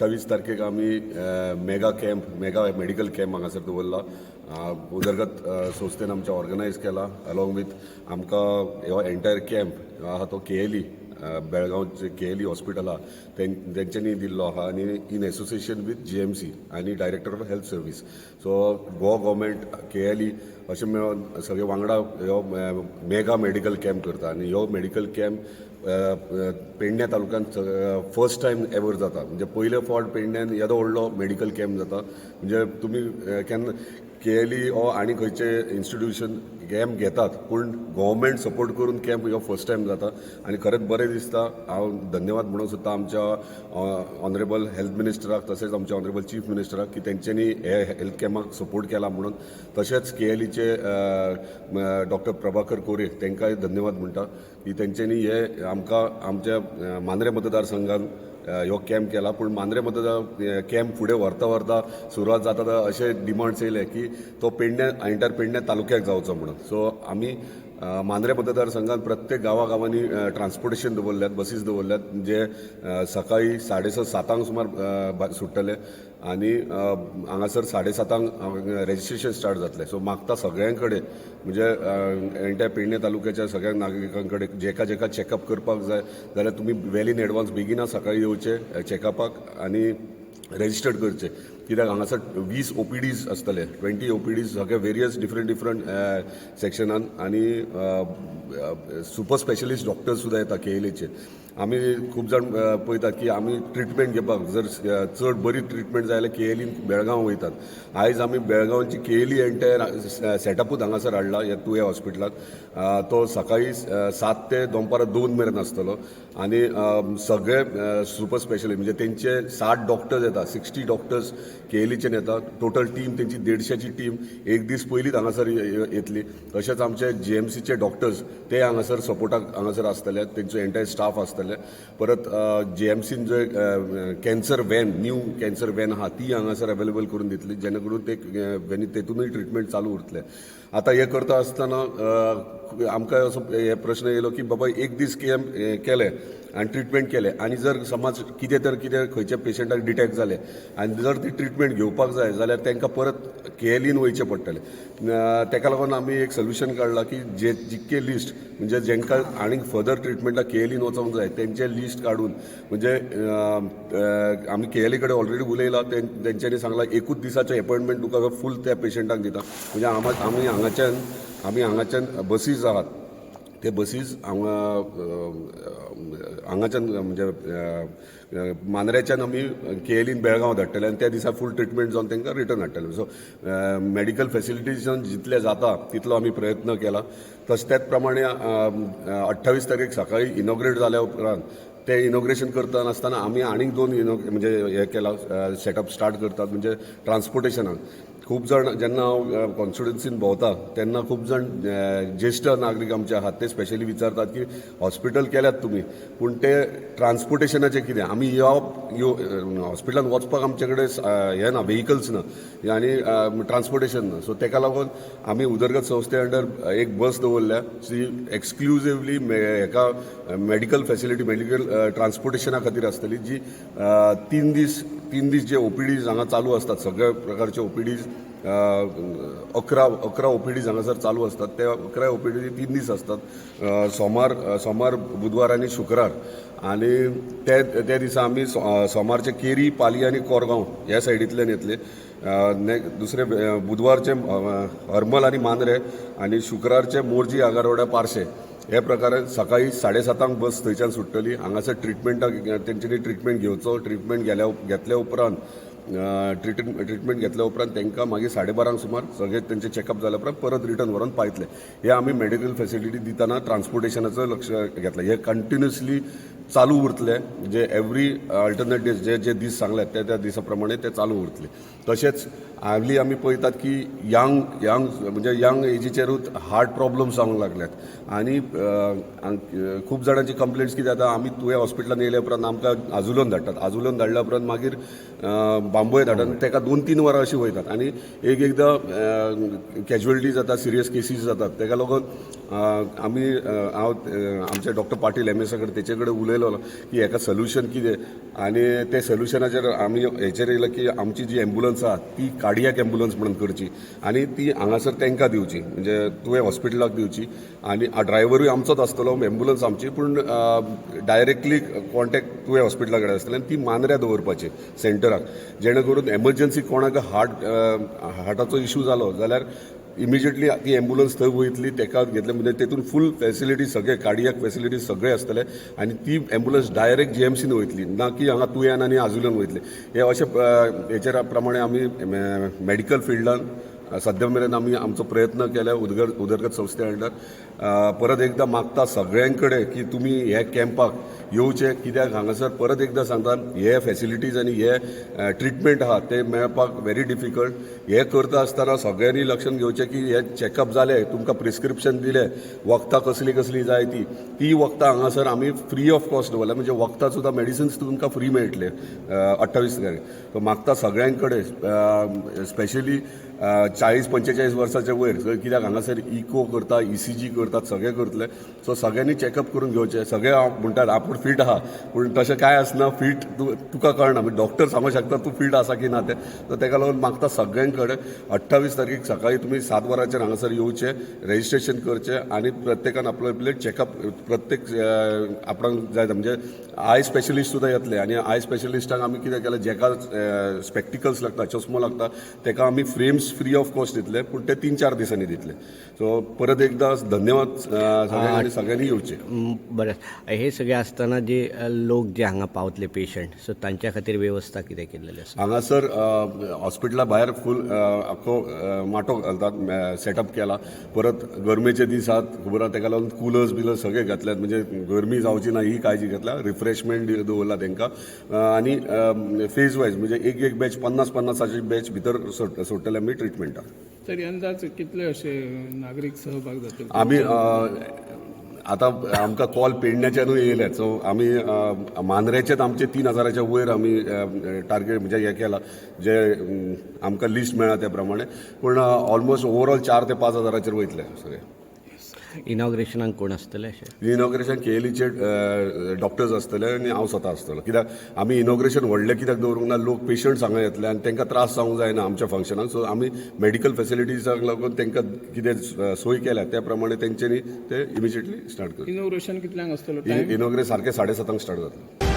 28 तारखेक आमी mega camp, mega medical camp हांगासर दवरला. उदरगत संस्थेन आमच्या ऑर्गनायज केला. अलॉंग विथ आमकां हो एंटायर कॅम्प आहा तो केएलई, बेळगांवचे केएलई हॉस्पिटल आहा, तेंच्यांनी दिल्लो आहा आनी इन एसोसिएशन विथ जीएमसी आनी Director of Health Service. So Goa Government, KLE अशें मेळोन सगळे वांगडा ह्यो मेगा मेडिकल कॅम्प करता आनी ह्यो मेडिकल कॅम्प पेडण्या तालुक्यांत फर्स्ट टायम एवर जाता. म्हणजे पयले फावट पेडण्यान येदो व्हडलो मेडिकल कॅम्प जाता. म्हणजे तुमी केन्ना केएलई ओ आनी खंयचे इन्स्टिट्यूशन कॅम्प घेतात, पूण गव्हर्मेंट सपोर्ट करून कॅम्प हो फर्स्ट टायम जाता आनी खरेंच बरें दिसता. हांव धन्यवाद म्हणूंक सोदता आमच्या ऑनरेबल हेल्थ मिनिस्टराक, तशेंच आमच्या ऑनरेबल चीफ मिनिस्टराक की तेंच्यांनी हे हेल्थ कॅम्पाक सपोर्ट केला म्हणून. तशेंच केएलईचे डॉक्टर प्रभाकर कोरे, तांकांय धन्यवाद म्हणटा की तेंच्यांनी हे आमकां आमच्या मांद्रे मतदारसंघान ह्यो कॅम्प केला. पूण मांद्रे मतदार कॅम्प फुडें व्हरता व्हरता सुरवात जाता जाता अशे डिमांड्स येयले की तो पेडण्या, एंटायर पेडण्या तालुक्याक जावचो म्हणून. सो आमी मांद्रे मतदारसंघात प्रत्येक गांवागांवांनी ट्रान्सपोर्टेशन दवरल्यात, बसीस दवरल्यात, जे सकाळी 6:30 7 सुमार सुट्टले आनी हांगासर 7:30 रेजिस्ट्रेशन स्टार्ट जातलें. सो मागता सगळ्यां कडेन, म्हणजे एंटायर पेडणे तालुक्याच्या सगळ्या नागरिकां कडेन, जेका जेका चॅकअप करपाक जाय जाल्यार तुमी वेल इन एडवान्स बेगिना सकाळी येवचे चॅकअपाक आनी रेजिस्टर्ड करचे, कित्याक हांगासर 20 ओपीडीज आसतले, 20 ओपीडीज, सगळे वेरियस डिफरंट डिफरंट सेक्शनान आनी सुपर स्पेशलिस्ट डॉक्टर्स सुद्दां येता केएलईचे. आमी खूब जाण पळयतात की आमी ट्रिटमेंट घेवपाक जर चड बरी ट्रिटमेंट जाय जाल्यार केएलईन बेळगांव वयतात. आयज आमी बेळगांवची केएलई एंटायर सेटअपूच हांगासर हाडला ह्या तुया हॉस्पिटलाक. तो सकाळी 7 ते दनपारां 2 मेरेन आसतलो आनी सगळे सुपर स्पेशलिस्ट, म्हणजे तेंचे 60 डॉक्टर्स येता, 60 डॉक्टर्स केएलईच्यान येता. टोटल टीम तेंची 150ची टीम एक दीस पयलींच हांगासर येतली. तशेंच आमचे जीएमसीचे डॉक्टर्स ते हांगासर सपोर्टाक हांगासर आसतले, तेंचो एंटायर स्टाफ आसतले. परत जीएमसीन जे cancer van, new cancer van आहा, ती हांगासर अवेलेबल करून दितली, जेणे करून ते व्हॅनी तेतूनय ट्रिटमेंट चालू उरतले. आतां हें करता आसतना आमकां असो हे प्रश्न येयलो की बाबा, एक दीस कॅम्प केले आनी ट्रिटमेंट केले आनी जर समज कितें तर कितें खंयच्या पेशंटाक डिटेक्ट जालें आनी जर ती ट्रिटमेंट घेवपाक जाय जाल्यार तांकां परत केएलईन वयचें पडटलें. तेका लागून आमी एक सोल्युशन काडलां की जे जितके लिस्ट, म्हणजे जेंकां आनीक फर्दर ट्रिटमेंटाक केएलईन वचोंक जाय, तेंचें लिस्ट काडून, म्हणजे आमी केएलई कडेन ऑलरेडी उलयला, तेंच्यांनी सांगलां, एकूच दिसाचें एपॉयंटमेंट तुका फूल त्या पेशंटाक दिता. म्हणजे आमी हांगाच्यान बसीस आहात, ते बसीस हांगा हांगाच्यान, म्हणजे मांद्र्याच्यान आमी केएलईन बेळगांव धाडटले आनी त्या दिसा फूल ट्रिटमेंट जावन तांकां रिटर्न हाडटले. सो मेडिकल फेसिलिटीजान जितले जाता तितलो आमी प्रयत्न केला. तशें त्याच प्रमाणे 28 तारीख सकाळी इनॉग्रेट जाल्या उपरांत, ते इनॉग्रेशन करता आसतना आमी आनीक दोन म्हणजे हे केला, सेटअप स्टार्ट करतात. म्हणजे ट्रान्सपोर्टेशनाक खूब जाण, जेन्ना हांव कॉन्स्टिट्युन्सीन भोंवता तेन्ना खूब जाण ज्येश्ठ नागरीक आमचे आहात, ते स्पेशली विचारतात की हॉस्पिटल केल्यात तुमी, पूण ते ट्रान्सपोर्टेशनाचें कितें? आमी येवप यो हॉस्पिटलान वचपाक आमचे कडेन हें ना, व्हेकल्स ना आनी ट्रान्सपोर्टेशन ना. सो तेका लागून आमी उदरगत संस्थे अंडर एक बस दवरल्या, जी एक्सक्लुझिवली हेका मेडिकल फेसिलिटी, मेडिकल ट्रान्सपोर्टेशना खातीर आसतली, जी 3 दीस, 3 दीस जे ओपीडीज हांगा चालू आसतात, सगळे प्रकारचे ओपीडीज, 11 11 ओपीडीज हांगासर चालू आसतात. ते 11 ओपीडी 3 दीस आसतात, सोमार, बुधवार आनी शुक्रार. आनी ते त्या दिसा आमी सोमारचे केरी, पाली आनी कोरगांव ह्या सायडींतल्यान येतले, दुसरे बुधवारचे हरमल आनी मांद्रे आनी शुक्रारचे मोरजी, आगारवाड्या, पार्से. हे प्रकारे सकाळी 7:30 बस थंयच्यान सुट्टली. हांगासर ट्रिटमेंटाक तेंच्यांनी ट्रिटमेंट घेवचो. ट्रिटमेंट घेतल्या उपरांत, ट्रिटमेंट घेतल्या उपरांत तांकां मागीर 12:30 सुमार सगळे तेंचे चॅकअप जाल्या उपरांत परत रिटर्न व्हरोन पायतले. हे आमी मेडिकल फेसिलिटी दितना ट्रान्सपोर्टेशनाचो लक्ष घेतला. हे कंटिन्युअसली चालू उरतले, जे एवरी अल्टरनेट डेज, जे जे दीस सांगल्यात त्या त्या दिसा प्रमाणे ते चालू उरतले. तशेंच हाली आमी पळयतात की यंग यंग, म्हणजे यंग एजीचेरूच हार्ट प्रॉब्लम्स जावंक लागल्यात आनी खूब जाणांची कंप्लेंट्स कितें जाता, आमी तुवें हॉस्पिटलान येयल्या उपरांत आमकां आजुलोन धाडटात, आजुलोन धाडल्या उपरांत मागीर बांबोळे धाडटात आनी तेका 2-3 वरां अशीं वयतात आनी एक एकदां कॅज्युअलिटी जाता, सिरियस केसीस जातात. तेका लागून आमी, हांव आमचे डॉक्टर पाटील एम एसा कडेन, तेचे कडेन उलयला. केलो की हेका सोल्युशन कितें आनी ते सोल्युशनाचेर आमी हेचेर येयले की आमची जी एम्बुलन्स आहा ती कार्डियक एम्बुलन्स म्हणून करची आनी ती हांगासर तांकां दिवची, म्हणजे तुवें हॉस्पिटलाक दिवची आनी ड्रायव्हरूय आमचोच आसतलो, एम्बुलन्स आमची, पूण डायरेक्टली कॉन्टेक्ट तुवें हॉस्पिटला कडेन आसतलें आनी ती मांद्र्या दवरपाची सेंटराक, जेणे करून एमर्जन्सी कोणाक हार्टाचो इशू जालो जाल्यार इमिजिएटली ती एम्बुलन्स थंय वयतली, तेका घेतले. म्हणजे तेतून फूल फेसिलिटी, सगळे कार्डियक फेसिलिटी सगळे आसतले आनी ती एम्बुलन्स डायरेक्ट जीएमसीन वयतली, ना की हांगा तुयान आनी आजुल्यान वयतली. हे अशे हेचेर प्रमाणे आमी मेडिकल फिल्डान सद्या मेरेन आमी आमचो प्रयत्न केल्या उदरगत संस्थे अंडर. परत एकदां मागता सगळ्यां कडेन की तुमी ह्या कॅम्पाक येवचे, कित्याक हांगासर परत एकदां सांगता, हे फेसिलिटीज आनी हे ट्रिटमेंट आहा ते मेळपाक व्हेरी डिफिकल्ट. हे करता आसतना सगळ्यांनी लक्षांत घेवचें की हे चॅकअप जाले, तुमकां प्रिस्क्रिप्शन दिलें, वखदां कसली कसली जाय ती ती वखदां हांगासर आमी फ्री ऑफ कॉस्ट दवरल्या. म्हणजे वखदां सुद्दां, मेडिसिन्स तुमकां फ्री मेळटले 28 तारीख. सो मागता सगळ्यां कडेन, स्पेशली 40-45 वर्साच्या वयर, कित्याक हांगासर इको करता, ईसीजी करतात, सगळें करतले. सो सगळ्यांनी चॅकअप करून घेवचें. सगळे म्हणटात आपूण फीट आहा, पूण तशें कांय आसना. फीट तूं तुका कळना, म्हणजे डॉक्टर सांगूंक शकता तूं फीट आसा की ना तें. सो तेका लागून मागता सगळ्यां कडेन, 28 तारखेक सकाळी तुमी 7 वरांचेर हांगासर येवचें, रजिस्ट्रेशन करचें आनी प्रत्येकान आपलो आपले चॅकअप प्रत्येक आपणाक जाय. म्हणजे I specialist सुद्दां येतले आनी I स्पेशलिस्टांक आमी कितें केलें, जेका स्पेक्टिकल्स लागता, चश्मो लागता, तेका आमी फ्रेम्स फ्री ऑफ कॉस्ट दितले, पूण ते 3-4 दिसांनी दितले. सो परत एकदां धन्यवाद सगळ्यांक आनी सगळ्यांनी येवचें. बरें, हे सगळें आसतना जे लोक जे हांगा पावतले पेशंट, सो तांच्या खातीर वेवस्था कितें केल्लेली आसा? हांगासर हॉस्पिटला भायर फूल आख्खो माटो घालतात, सेटअप केला. परत गरमेचे दीस आहात, खबर आहा, तेका लागून कुलर्स बिलर्स सगळे घातल्यात, म्हणजे गरमी जावची ना ही काळजी घेतल्या. रिफ्रेशमेंट दवरला तांकां आनी फेज वायज, म्हणजे एक एक बॅच, 50-50ची बॅच भितर सोडटले आमी ट्रिटमेंटाक. तरी अंदाज कितले अशे नागरीक सहभाग जातले? आमी आतां आमकां कॉल पेडण्याच्यानूय येयले, सो आमी मांद्रेचेच आमचे 3000च्या वयर आमी टार्गेट म्हणजे हें केला, जे आमकां लिस्ट मेळ्ळा त्या प्रमाणे, पूण ऑलमोस्ट ओवरऑल 4 ते 5 हजाराचेर वयतले सगळे. इनॉग्रेशनाक कोण आसतले अशें? इनॉग्रेशन केएलईचे डॉक्टर्स आसतले आनी हांव स्वता आसतलो, कित्याक आमी इनॉग्रेशन व्हडलें कित्याक दवरूंक ना, लोक पेशंट्स हांगा येतले आनी तांकां त्रास जावंक जायना आमच्या फंक्शनाक. सो आमी मेडिकल फेसिलिटीजाक लागून तांकां कितें सोय केल्या त्या प्रमाणे तेंच्यांनी ते इमिजिएटली स्टार्ट करता. इनॉग्रेशन कितल्यांक आसतलो टायम? इनॉग्रेशन सारकें 7:30 स्टार्ट जातलें.